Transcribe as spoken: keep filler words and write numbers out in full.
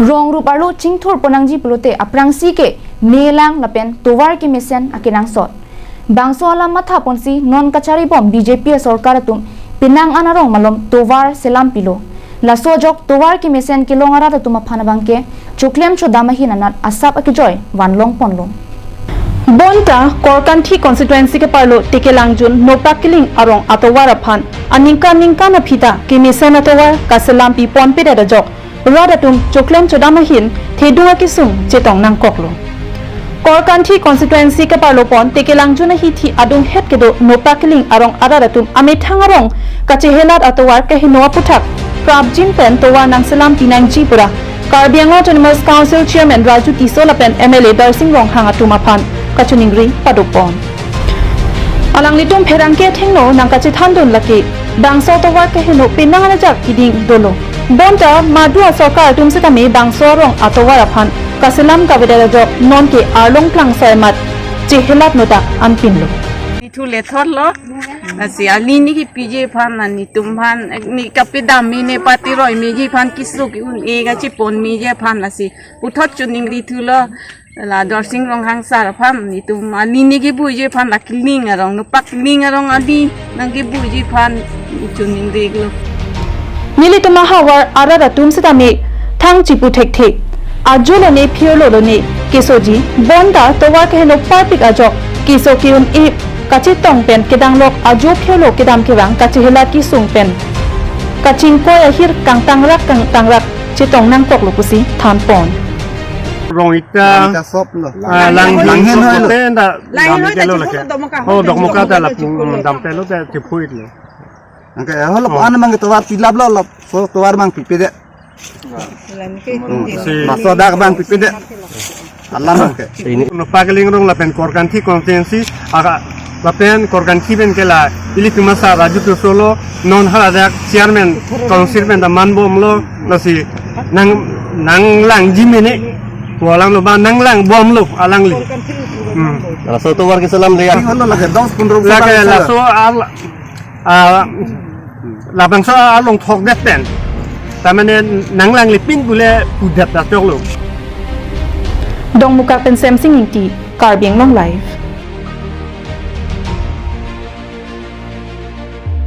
Rong rup arlo chingthur ponnangji pulote aphrangsi ke melang lapen tovar kemesen akenangsot. Bangso alam matha ponsi non kacharibom B J P asorkar atum penang an arong malom tovar selam pilo. Laso ajok tovar kemesen kelong arat atum aphan abangke choklem chodam ahin anat asap akejoi vanlong ponlo. Bonta Korkanthi constituency keparlo Tekelangjun Nopak Kiling arong atovar aphan aningkan ningkan aphi ta kemesen atovar kaselam pi ponpedet ajok rat atum choklem chodam ahin thedung akesung chetong nangkoklo. Korkanthi constituency keparlo pon Tekelangjun ahithi adunghet kedo Nopak Kiling arong arat atum amethang arong kachehelat atovar keheno aputhak prapjin pen tovar nangselam pinangji pura Karbi Anglong Autonomous Council Chairman Raju Tisso lapen M L A Darsing Ronghang atum aphan kachiningri padopon. Alanglitum pherangke athengno nangkachethandun lake bangso tovar keheno penang an ajak keding dolo. Bonta madu asorkar atum setame bangso arong atovar aphan kaselam kavedet ajok nonke arlong plangso emat chehelat nota anpinlo. Ithu lethotlo, lasi alini kipiji aphan, nanitum aphan, ni kapedam mene pati roi meji aphan, kesung ke-un-e kachepon meji aphan, lasi puthot choningri thulo, la Darsing Ronghang sir aphan, nitum alini kebuji aphan, la Kiling arong, Nopak Kiling arong adi nangkebuji aphan choningri lo. Nelitum ahavar arat atum setame thang chipu thekthe. Ajo lone phirlo lone kesoji bonta tovar keheno parpik ajok keso ke-un-e kachetong pen kedanglok ajo phirlo kedam kevang kachehelat kesung pen kachingkoi ahir kangtangrak kangtangrak chetong nangkoklo pusi thanpon. Rong ita, Rong ita sop lo. Ah, lang, lang, lang hen sop hoi lo. Te enda lang dam hen ke lo hoi lo lake. Dokmoka. Oh, Dokmoka ta la, Dokmoka ta la, pung, dam pelo te chiphuit lo. Anke, eh, holo, oh, an mang tovar pilap lo, lo, so tovar mang pipe de. Hmm, si. Maso dak mang pipe de. Alam ke. Ini. Nopak Kiling arong lapen Korkanthi constituency, aga, lapen Korkanthi pen ke la, ili pima sa Raju Tisso lo, non haladak chairman, council pen ta manbomlo, lasi, nang, nanglangji mene, pulang lo ba nanglangbomlo, alangli. Hmm. Laso tovar keselam de ya. Holo lake dos pondro. Lake laso al, ah, labangso along thokdet pen. Tamane nanglanglipin pule pudet ta choklo. Dokmoka pen Semsing Ingti, Karbi Anglong Live.